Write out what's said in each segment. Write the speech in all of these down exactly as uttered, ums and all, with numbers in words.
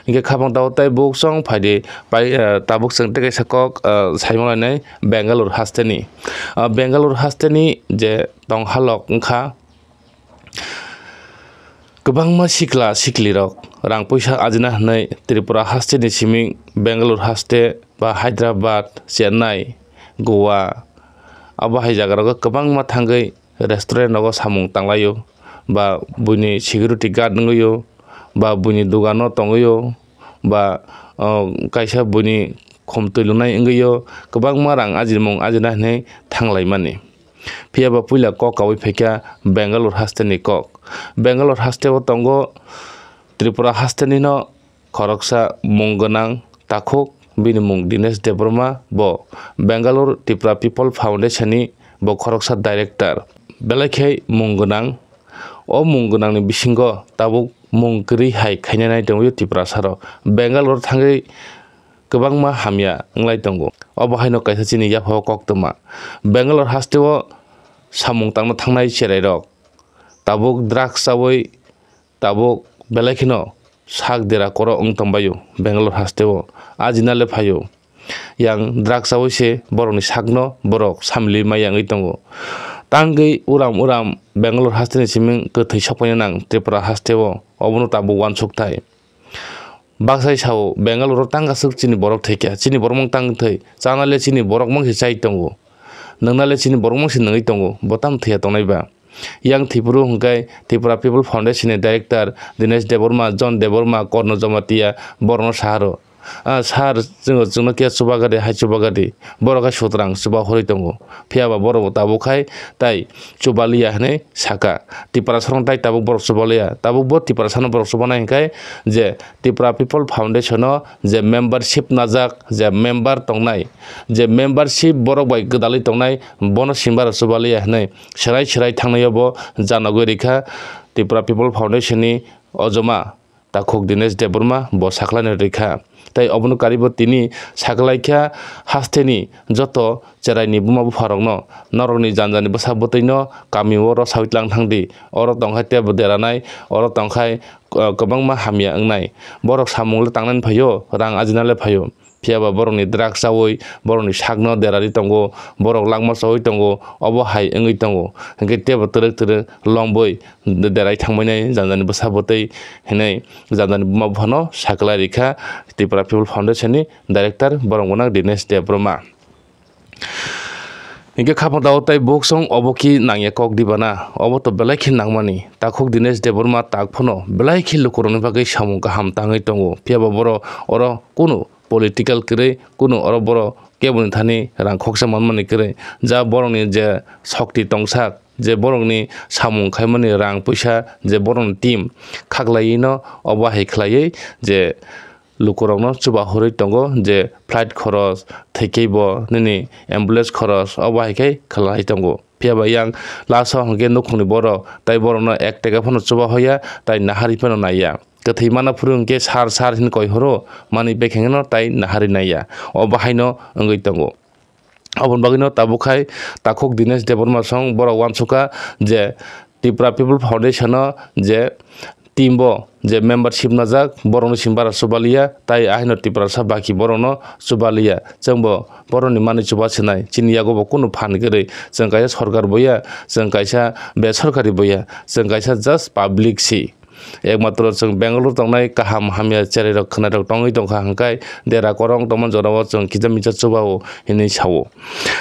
Hinkhe khapang tao tei buksong phaidi pai, eh, tabuk chwng tei kaisa kok, eh, saimalainai Bangalore hasteni. Ah, Bangalore hasteni je tonghalok wngkha, kwbangma sikla siklirok rang puisa ajina hwnwi Tripura hasteni simi Bangalore haste ba Hyderabad, Chennai, Goa, abo hai jagarok kwbangma thangwi restaurant rogo samung tanglaio, ba buini security guard wngwio, ba buini dogano tongwio, ba, o, kaisa buini khumtwi lunai wngwio, kwbangma rang ajimung ajina hinwi thanglaimani. Phiya ba puila kok kaui phaikha Bangalore hasteni kok. Bangalore hasteo tongo Tripura hastenino khoroksa mung gwnang takhuk, bini mung Dinesh Debbarma, bo Bangalore Tripura People Foundation ni bo khoroksa director. Belai khe mung gwnang, o mung gwnangni bisingo tabuk mung kwrwi hai khainanai tongwi Tiprasarok. Bangalore thangwi kwbangma hamya wnglai tongo. Obo haino kaisa chini yaphao koktwma. Bangalore hasteo samung tangna thangnai cherairok tabuk drugs chaui tabuk belai kheno sak dera koro wng tongbaio Bangalore hasteo. Ajina le phaio. Yang drugs chaui se borokni sakno borok samli maya wngwi tongo. Tangwi uram uram Bangalore hasteni siming kwthwi sokpaina nang Tripura hasteo. Obono tabuk uansuk thai. Baksai sao Bangalore o tang aswk chini borok thwikha, chini borok mang tang thwi. Chana le chini borok mang se chai tongo. Nwngna le chini borok mang se nwngwi tongo. Bo tamo thwiya tongnai ba? Yang Tripura hwnkhe Tripura People Foundation ni director Dinesh Debbarma, John Debbarma, Korno Jamatia borokno saharo. Ah, sir, chwng, chwngno khe chubaga di, hai chubaga di. Borok hai sutrang chuba horwi tongo. Phiya ba borok bo tabuk khai tai chubaliya hinwi saka. Tiprasarok tai tabuk borok chubaliya. Tabuk bo Tiprasano borok chubanai hinkhe je Tripura People Foundation o je membership najak, je member tongnai, je membership borok bai gwdalwi tongnai, bono simbar chubaliya hinwi serai serai thangnaio bo janogwi rikha Tripura People Foundation ni ojoma takhuk Dinesh Debbarma bo sakhlaino rikha. Tai obono karibo tini sakhlaikha hasteni joto cheraini buma bupharokno, norokni janjani bwsa bwtwino kamio rosawi tlang thangdi. Oro tongkhai tebo deranai, oro tongkhai, uh, kwbangma hamya wngnai. Borok samung le tangnani phaio, rang ajina le phaio. Phiya ba borokni drugs chaui, borokni sakno derari tongo, borok langma chaui tongo, obo hai wngwi tongo. Hinkhe tebo twrwk twrwk longwi derai thangbainai janjani bwsa bwtwi hinwi janjani buma buphano sakhlai rikha Tripura People Foundation ni director borok gwnang Dinesh Debbarma. Hinkhe khapang tao tai buksong obo ki nangya kok di bana, obo to belai khe nangmani. Takhuk Dinesh Debbarma tak phano belai khe lukurokni bagwi samung kaham tangwi tongo. Phiya ba borok oro kunu political kwrwi, kunu oro borok keboni thani rang khoksa manmani kwrwi. Ja borokni je shokti tongsak, je borokni samung khaimani rang puisa, je borokni team khaklaiwino obo hai khlaiwi je lukurokno chuba horwi tongo, je flight khoros, thwikhe bo nini ambulance khoros, obo hai khe khlai tongo. Phiya ba yang last o hwnkhe nukhungni borok tai borokno ek teka phano chuba hoya, tai naharwi phano naiya. Kwthwi mana phuru hwnkhe sar sar hin koi horo, manwi bekhengno tai naharwi naiya. O bahaino wngwi tongo. Oboni bagwino tabuk khai takhuk Dinesh Debbarma song borok uansukha je Tripura People Foundation o je team bo je membership najak, borokno simi bara chubaliya, tai ahino Tiprasa baki borokno chubaliya. Chwngbo borokni manwi chuba sinai, chini yago bo kunu phan kwrwi. Chwng kaisa sorkar boya, chwng kaisa besorkari boya, chwng kaisa just public si. Ekmatro chwng Bangalore tongnai kaham hamya cherairok khwnairok tongwi tongkha, hwnkhe dera korong tongma jorao chwng kisa misa chubao hinwi sao.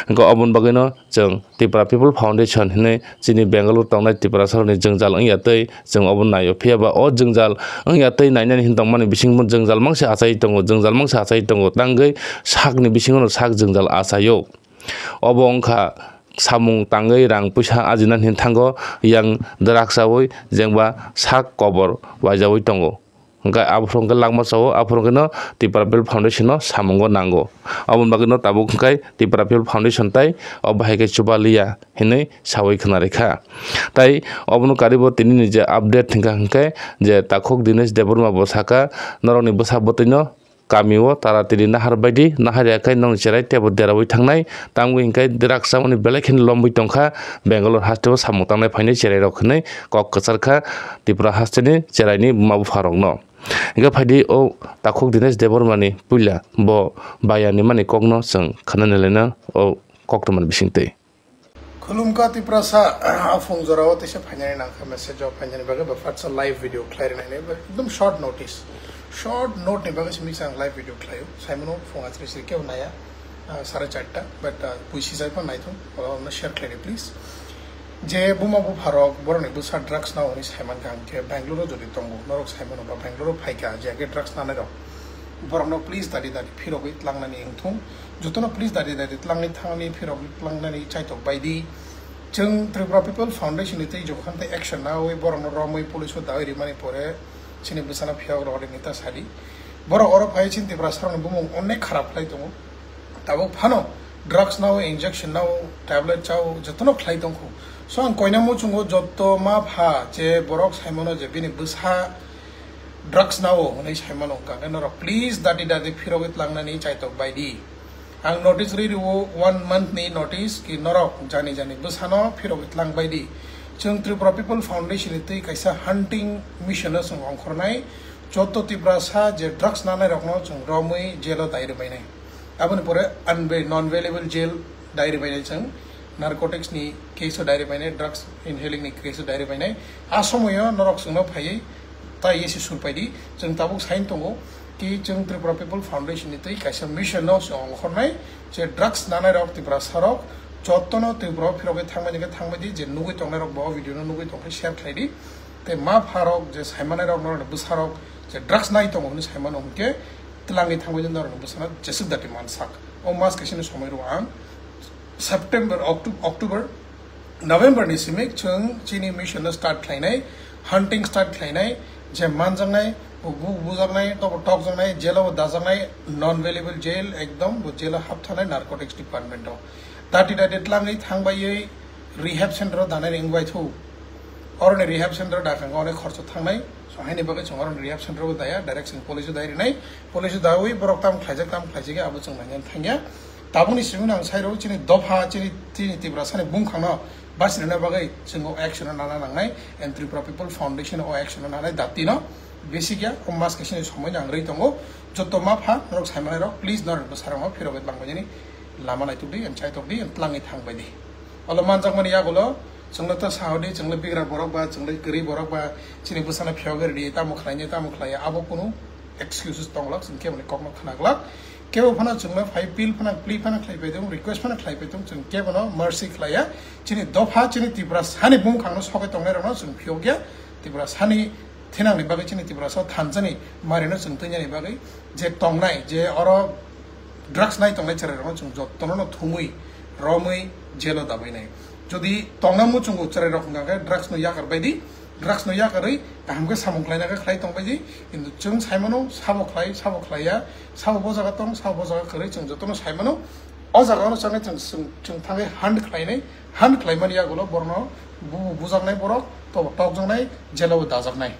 Hwnkhe oboni bagwino chwng Tripura People Foundation hinwi chini Bangalore tongnai Tiprasarokni jwngjal wngya twi chwng obo naio. Phiya ba o jwngjal wngya twi nainani hin tongmani bisingbo jwngjal mangse achai tongo, jwngjal mangse achai tongo, tangwi sakni bisingono sak jwngjal achaio. Obo wngkha samung tangwi rang puisa ajinani hin thango yang drugs chaui jengba sak kobor waijaui tongo. Hwnkhe aphuru hwnkhe langma sao, aphuru hwnkhe no Tripura People Foundation no samungo nango. Aboni bagwi no tabuk hwnkhe Tripura People Foundation tai obo hai khe chubaliya hinwi saui khwna rikha. Tai obono karibo tini ni je update hwnkha hwnkhe je takhuk Dinesh Debbarma bo saka norokni bwsa bwtwi no kamio taratiri nahar baidi, nahar ya khe nokni cherai teibo deraui thangnai. Tamgwi hwnkhe drugs chamani belai kheno lomwi tongkha, Bangalore hasteo samung tangnai phainai cherairok hinwi kok kwcharkha Tripura hasteni cheraini buma bupharokno. Hingke phaidi o takhuk Dinesh Debbarma ni puila bo bayani mani kokno chwng khwnani laina o koktwmani bisingtwi. Khulumkha Tiprasa, aphung jorao teisa phainani nangkha message o phainani bagwi ba fatsa live video khlai rwnai ba ekdom short notice. Short note ni bagwi simi chang live video khlaio. Saimano phung achri sri kebo naya, ah, sare charta, but, ah, puisi jaipa naithung, ola omno share khlaidi please. Je buma bupharok borokni bwsa drugs nao hwnwi saimankha hwnkhe Bangalore o jodi tongo, norok saimano ba Bangalore o phaikha je age drugs nanairok. Borokno please dadi dadi phirogwi tlangnani wngthung. Jotono please dadi dadi tlangwi thangnani phirogwi tlangnani chaitok baidi. Chwng Tripura People Foundation ni twi jokhon tei action nawi borokno romwi police o dawi rimani pore chini bwsano phiyok rok rini ta sadi. Borok oro phai chini Tiprasarokni bumung onek kharap khlai tongo. Tabuk phano drugs nao, injection nao, tablet chao, jotono khlai tongkhu. So ang koina muchungo joto ma pha je borok saimano je bini bwsa drugs nao hwnwi saimano wngkha khe norok please dadi dadi phirogwi tlangnani chaitok baidi. Ang notice rwi rwo one month ni notice ki norok jani jani bwsano phirogwi tlang baidi. Chwng Tripura People Foundation ni twi kaisa hunting mission no chwng ongkhornai. Joto Tiprasa je drugs nanairokno chwng romwi jail o dai rwbainai. Aboni pore unbail, non-bailable jail diary bainai chwng, narcotics ni case o diary bainai, drugs inhaling ni case o diary bainai. A somoyo norok chwngno phaiwi tai esi surpaidi. Chwng tabuk sain tongo ki chwng Tripura People Foundation ni twi kaisa mission no chwng ongkhornai je drugs nanai rok Tiprasa rok jotono Tripura o phirogwi thangmani khe thangbaidi je nugwi tongnai rok bo o video no nugwi tongkhe share khlaidi. Tei ma pharok je saimanai rok norokni bwsarok je drugs nai tongo hwnwi saimano hwnkhe twlangwi thangwi norokni bwsano jeswk dati mansak. O mas kaisani somoi rwo ang September, Octo-, October, November ni simi chwng chini mission no start khlainai, hunting start khlainai, je manjaknai, bo bu-, bujaknai, tobo tokjaknai, jail o dajaknai, non-bailable jail, ekdom bo jail o hapthanai narcotics department o. Dati dati twlangwi thangbaiwi rehab center o danai wngbai thu. Oroni rehab center o dakha wngkha onek khorcho thangnai. So, haini bagwi chwng oroni rehab center o daya, direct chwng police o dai rinai. Police o dawi borok tam khlaijak, tam khlaijak, abo chwng naina thangya. Tabukni simi ang sai rw chini dopha, chini, chini Tiprasani bumkhangno bachirina bagwi chwng o action o nana nangnai. And Tripura People Foundation o action o nanai dati no besi kya o mas kaisani somoi nang rwi tongo. Joto ma pha norok saimanai rok, please norok bwsarok phirogwi tlang bainani lama naituk di, and chaitok di, and twlangwi thang bai di. Olo manjakmani yagulo chwngno ta saho di, chwngno bigra borok ba, chwngno kwrwi borok ba, chini bwsano phiyok ridi, tamo khlainai, tamo khlaiya, abo kunu excuses tonglak, chwng keboni kokno khnaglak. Kebo phano chwngno phai appeal phano, plea phano khlai pai tong, request phano khlai pai tong, chwng kebono mercy khlaiya. Chini dopha, chini Tiprasani bumkhangno sogwi tongnai rokno chwng phiyokya. Tiprasani thinangni bagwi chini Tiprasa o thansa ni marino chwng twi nani bagwi je tongnai, je oro drugs nai tongnai chwrai rokno chwng jotono no thumwi romwi jail o dabai nai. Jodi tongna muchungo chwrai rok hwnkha khe drugs no yakar bai di, drugs no yakarwi kaham khe samung khlaina khe khlai tong bai di, kintu chwng sai mano sabo khlai, sabo khlaiya, sabo bo jaga tong, sabo bo jaga kwrwi chwng jotono sai mano. O jaga o no chwng, chwng, chwng thangwi hunt khlai nai, hunt khlai mani yagulo borno bu-, bujaknai borok, tobo tokjaknai, jail o dajaknai.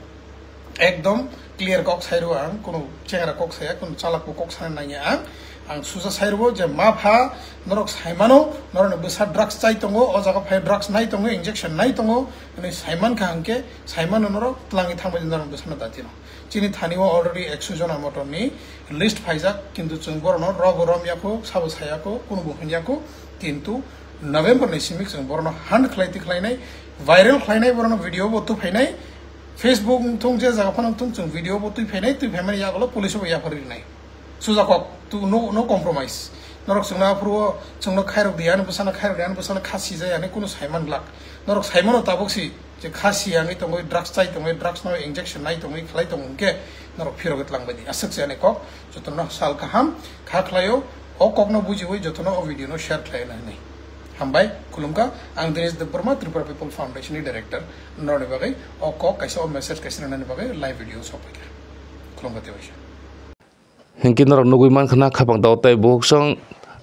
Ekdom clear kok sai rwo ang, kunu chengra kok saya, kunu chalak bo kok sana nangya ang. Ang suja sai rwo je ma pha norok sai mano, norokni bwsa drugs chai tongo, o jaga phai drugs nai tongo, injection nai tongo, hwnwi sai mankha hwnkhe sai mano norok twlangwi thangbai norokni bwsano datino. Chini thani o already ekso jona motor ni list phaijak, kintu chwng borokno robo rom yakho, sabo sayakho, kunu bo hwn yakho, kintu November ni simi chwng borokno hunt khlai twi khlainai, viral khlainai, borokno video bo twi phainai, Facebook wngthung je jaga phano wngthung chwng video bo twi phainai, twi phaimani yagulo police bo yapharwi rinai. Suja kok, tu no, no compromise. Norok chwngno aphuru o chwngno khairok di, ani bwsano khairok di, ani bwsano kha sijai, ani kunu saiman glak. Norok saimano tabuk si je kha si yangwi tongwi, drugs chai tongwi, drugs no injection nai tongwi, khlai tong hwnkhe norok phirogwi tlang bai di. Aswk se ani kok, jotono sal kaham kha khlaio, o kokno bujiwi jotono o video no share khlaina hwnwi. Hambai, khulumkha, ang Dinesh Debbarma, Tripura People Foundation ni director, norokni bagwi o kok kaisa, o message kaisa rwnani bagwi live video sokphaikha. Khulumkha tei waisa. Hinkhe norok nugwi mankha na khapang dao tei bukhuk song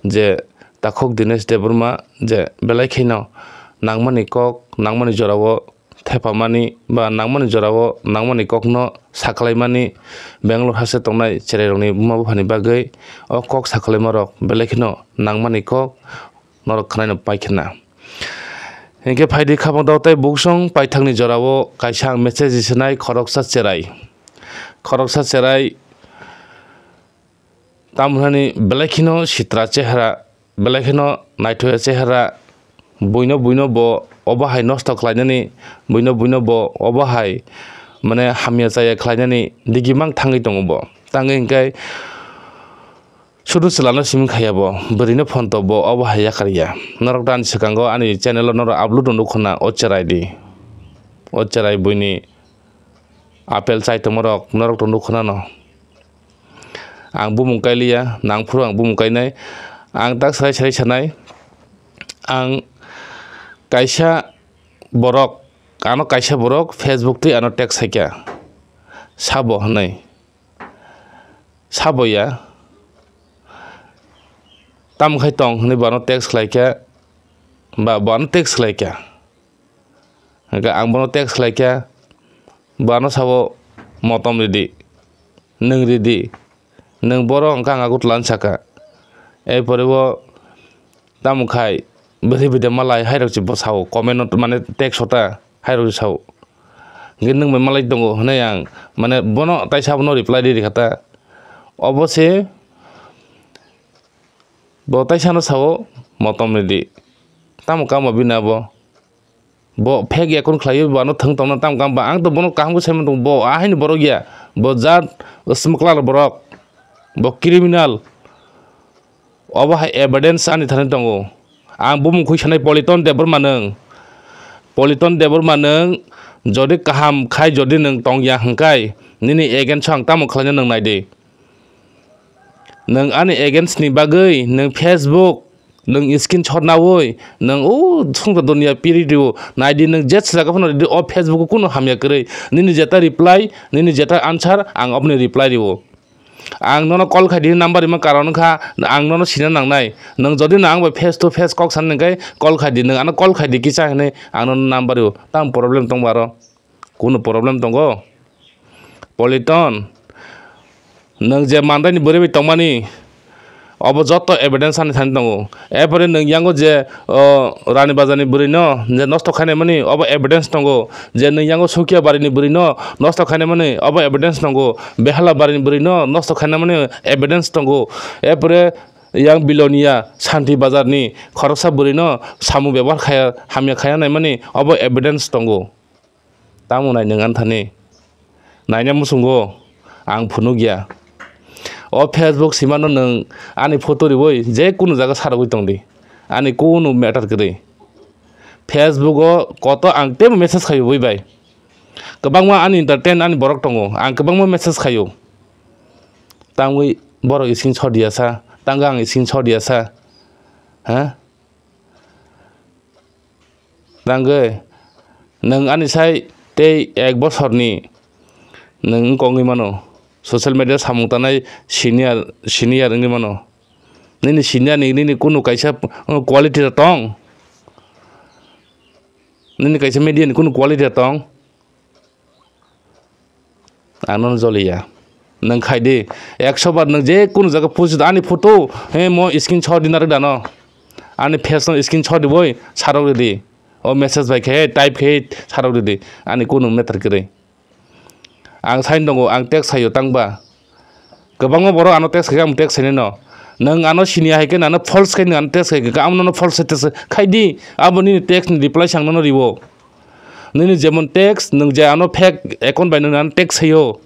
je takhuk Dinesh Debbarma je belai kheno nangmani kok, nangmani jorao thepamani ba nangmani jorao nangmani kokno sakhwlaimani Bangalore haste tongnai cherairokni buma buphani bagwi o kok sakhwlaimarok belai kheno nangmani kok norok khwnaino paikha na. Hinkhe phaidi khapang dao tei bukhuk song paithakni jorao kaisa ang message sinai khoroksa cherai. khoroksa cherai, tamoni belai kheno sitra chehra, belai kheno naithokya chehra, buino buino bo obo hai nosto khlainani, buino buino bo obo hai mane hamya chaya khlainani digimang thangwi tongo bo. Tangwi hwnkhe sudu chwlano simi khaiya bo, bwrwino phone to bo obo hai yakarya. Norok to ani swkango ani channel o norok upload rw nukho na, o cherai di. O cherai buini apple chai tongmarok norok to nukho nano. Ang bumung kailiya, nangphuru ang bumung kainai. Ang tak sarai sarai sanai. Ang kaisa borok, ano kaisa borok Facebook twi ano text saikha. Sabo hwnwi. Sabo ya. Tamo khai tong hwnwi bo ano text khlaikha. Ba bo ano text khlaikha. Hwnkhe ang bono text khlaikha, bo ano sabo, "Motom ridi, nwng ridi, nwng boro hwnkhe ang Agartala," sakha. Erpore bo tamo khai, "Bwrwi bwdai malai," hairok se bo sao, comment o mane text o ta, hairok se sao. Hwnkhe, "Nwng bai malai tongo," hwnwi ang mane bono tai sabono reply ri rikha ta. Obo se bo tai sano sao, "Motom ridi." Tamo kamo bini abo? Bo fake account khlaiwi bo ano thwng tongna tamo kam ba? Ang to bono kaham khe saiman tongo, bo ahaini borok ya, bo jat smuggler borok, bo criminal. Obo hai evidence ani thani tongo. Ang bumung khui sanai Politon Debbarma nwng, Politon Debbarma nwng jodi kaham khai jodi nwng tongya hwnkhe nini against o ang tamo khlaina nwng nai di. Nwng ani against ni bagwi nwng Facebook, nwng screenshot nawi, nwng o songsa dunia piri rio. Naidi nwng je saka phano ridi o Facebook o kunu hamya kwrwi. Nini jeta reply, nini jeta answer, ang oboni reply rio. Ang nono call khai di number rima karon wngkha, ang nono sina nangnai. Nwng jodi no ang bai face to face kok san hwnkhe call khai di, nwng ano call khai di kisa hinwi ang nono number rio. Tamo problem tong ba aro? Kunu problem tongo? Politon, nwng je mandaini bwrwi bai tongmani, obo joto evidence ani thani tongo. Erpore nwng yango je, o, Rani Bazarni bwrwino je nosto khainai mani, obo evidence tongo. Je nwng yango Sukiya barini bwrwino nosto khainai mani, obo evidence tongo. Behala barini bwrwino nosto khainai mani, evidence tongo. Erpore yang Bilonia Santi Bazarni khoroksa bwrwino samung bebohar khaya, hamya khaya naimani, obo evidence tongo. Tamo nai nwng anthani? Naina muchungo ang phunukya. O Facebook simano nwng ani photo riwi je kunu jaga sarogwi tongdi. Ani kunu matter kwrwi. Facebook o koto ang teibo message khaio bui bai. Kwbangma ani entertain ani borok tongo. Ang kwbangma message khaio. Tangwi borok screenshot ya sa, tangwi ang screenshot ya sa. Ha? Tangwi nwng ani sai tei ek bosorni nwng wngkha wngwi mano. Social media samung tanai senior, senior wngwi mano. Nini senior ni, nini kunu kaisa quality rok tong? Nini kaisa media ni kunu quality rok tong? Ang nono joliya. Nwng khai di. Ekso bar nwng je kunu jaga post di, ani photo, he, mo screenshot di narwk dano. Ani face no screenshot di boi, sarok di. O message bai khe, type khe, sarok di. Ani kunu matter kwrwi. Ang sign tongo, ang text saio tangba. Kwbangma borok ano text khaikha, ang text sainai no. Nwng ano sini hai khe nano false khai nwng ano text khaikha, ang nono false text khai di. Abo nini text ni reply sang nono riwo. Nini jemon text, nwng je ano fake account bai nwng ano text saio.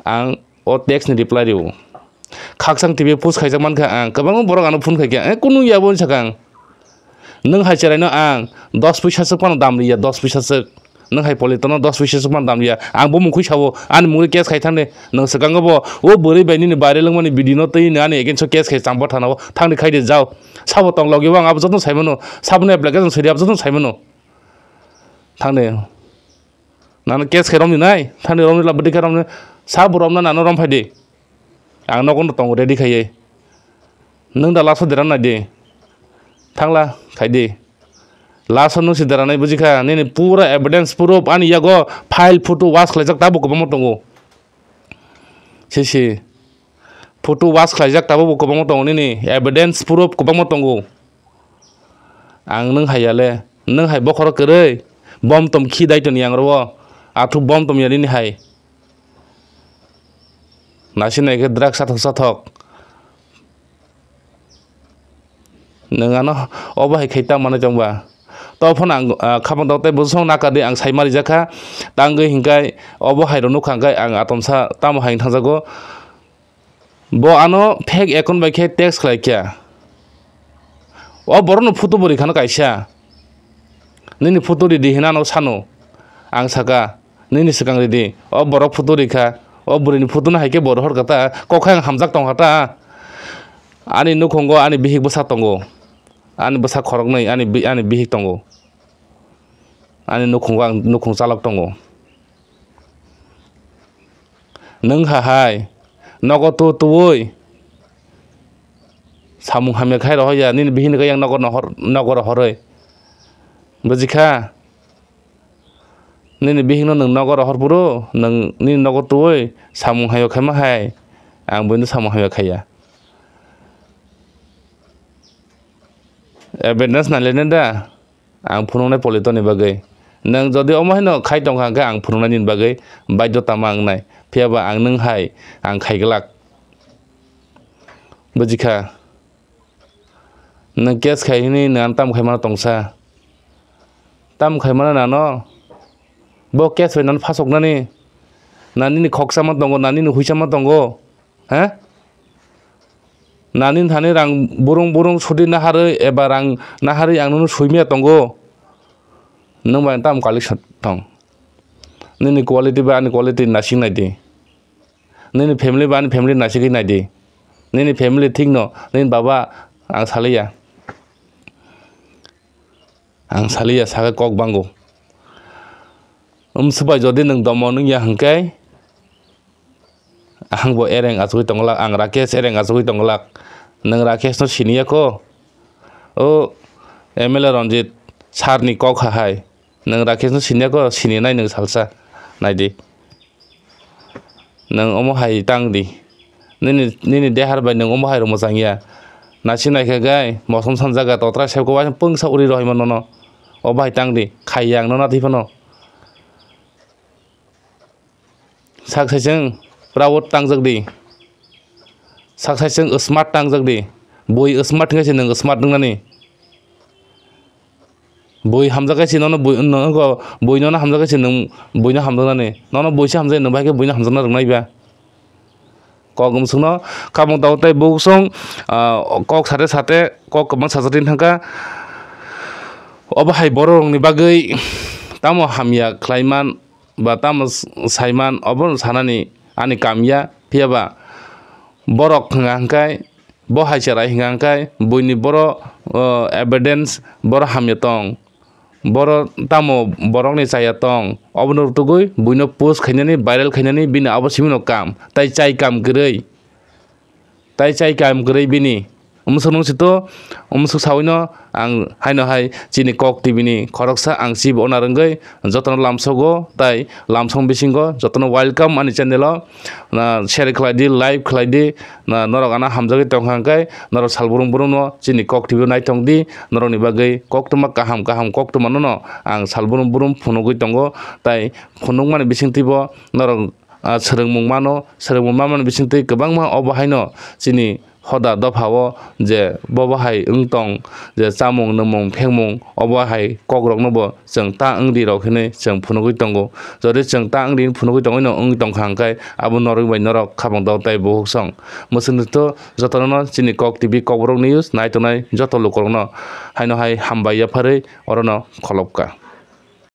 Ang o text ni reply riwo. Khakchang T V post khaijak mankha ang, kwbangma borok ano phone khaikha, "Eh, kunu ya bo," sakha ang. Nwng hai cheraino ang dos puisa swk phano dam riya, dos puisa swk. Nwng hai Politono dos puisa swk phano dam riya. Ang bo mungkhui sabo, ani mungwi case khai thangde. Nwng swkango bo, o bwrwi bai nini viral wngmani video no twi nini ani against o case khai chambao thanao. Thangde khai de jao. Sabo tong logi bo ang abo jotono saimano. Saboni application suri abo jotono saimano. Thangde. Nano case khai romni nai. Thangde romni la bwdwi khai romni. Sabo romna nano rom phai de. Ang nogo no tongo ready khaiwi. Nwng da last o dera nai di. Thangla khai di. Last o nwng se dera nai buji kha. Nini pura evidence proof ani yago file photo wash khlaijak tabuk kwbangma tongo. Sisi. Photo wash khlaijak tabuk bo kwbangma tongo nini. Evidence proof kwbangma tongo. Ang nwng hai ya le. Nwng hai bokhorok kwrwi. Bom tom khi dai toni yang ro. Athu bom tom ya nini hai. Nasi nai khe drugs sathok sathok. Nwng ano obo hai khai ta manwi tong ba? To phano ang, ah, khapang tok tei bwswk naka di ang sai ma rijak kha. Tangwi hinkhai obo hai rw nukha hinkhai ang atomsa tamo hai thangjago. Bo ano fake account bai khe text khlai kha. O borokno photo bo rikha no kaisa. Nini photo ridi hinwi ano sano. Ang saka, nini swkang ridi. O borok photo rikha. O bwrwini photo no hai khe bo rohor kha ta. Kok hai ang hamjak tong kha ta. Ani nukhungo ani bihik bwsa tongo. Ani bwsa khoroknwi ani bi-, ani bihik tongo. Ani nukhungo ang nukhung chalok tongo. Nwng ha hai nogo tu tuwi samung hamya khai rohor ya, nini bihikni khe yang nogo nohor, nogo rohorwi. Buji kha? Nini bihikno nwng nogo rohor phuru, nwng nini nogo tuwi samung hamya khaima hai, ang buino samung hamya khaiya. Evidence nai le nai da? Ang phunuknai politoni bagwi. Nwng jodi omo haino khai tongkha hwnkhe ang phunuknai nini bagwi baidhota ma wngnai. Phiya ba ang nwng hai ang khai glak. Buji kha? Nwng case khai hwnwi nwng ano tamo khai mano tongsa? Tamo khai mano nano? Bo case bai nano phasoknani? Na nini khoksa ma tongo, na nini huisa ma tongo? Ha? Nani thani rang burung burung sudi naharwi eba rang naharwi ang nono swimya tongo. Nwng bai tamo collection tong. Nini quality bai ani quality nasing nai di. Nini family bai ani family nasing nai di. Nini family thik no, nini baba ang saliya. Ang saliya saka kok bango. Umsubai jodi nwng domo nwngya hwnkhe, ang bo ereng achugwi tonglak, ang Rakesh ereng achugwi tonglak. Nwng Rakesh no siniya kho? O M L A Ranjit sir ni kok ha hai. Nwng Rakesh no siniya kho? Sininai nwng salsa. Naidi. Nwng omo hai tang di. Nini, nini dehar bai nwng omo hai rw mwchang ya. Nasi naikha gai, mosom sanjaga totra sepko waisa pungsa uri rohima nono. Obo hai tang di. Khaiya ang no nathi phano. Sak sai chwng proud tangjak di. Sak sai chwng smart tangjak di. Bui smart hwnkhe se nwng smart wngnani. Bui hamjak khe se nono bui, nono bui nono hamjak khe se nwng buino hamjaknani. Nono bui se hamjak, nwng bai khe buino hamjakna rwngnai ba. Kok umsukno khamung tabuk tei buksong, ah, kok sate sate kok kwbang sajagwi thangkha. Obo hai borok rokni bagwi tamo hamya khlaiman ba tamo saiman obo sanani ani kam ya, phiya ba borok hwnka hwnkhe bo hai cherai hwnka hwnkhe buini boro, o, evidence boro hamya tong. Boro tamo borokni chaya tong, obono rwtugwi buino post khainani, viral khainani bini abo simino kam, tai chai kam kwrwi, tai chai kam kwrwi bini. Umsuk nung sito, umsuk sawino ang haino hai chini Kok T V ni khoroksa ang chibo ona rwngwi jotono lamsogo tai lamsong bisingo jotono welcome ani channel o. Na share khlai di, like khlai di, na norok ano hamjagwi tongkha hwnkhe norok sal brum brum no chini Kok T V o naithok di, norokni bagwi koktwma kaham kaham koktwma no ang sal brum brum phunugwi tongo, tai phunukmani bisingtwi bo norok, ah, swrwngmung mano, swrwngmung manmani bisingtwi kwbangma obo haino chini hoda dopha o je bo bo hai wng tong, je chamung nwngmung phengmung obo hai kokrokno bo chwng ta wng di rok hinwi chwng phunugwi tongo. Jodi chwng ta wng di hinwi phunugwi tongwi no wngwi tongkha hwnkhe abo norok bai norok khapang dol tai buhuk song. Mwswk nito jotono no chini Kok T V Kokborok News nai tongnai joto lukurokno haino hai hambai yapharwi orono kholopkha.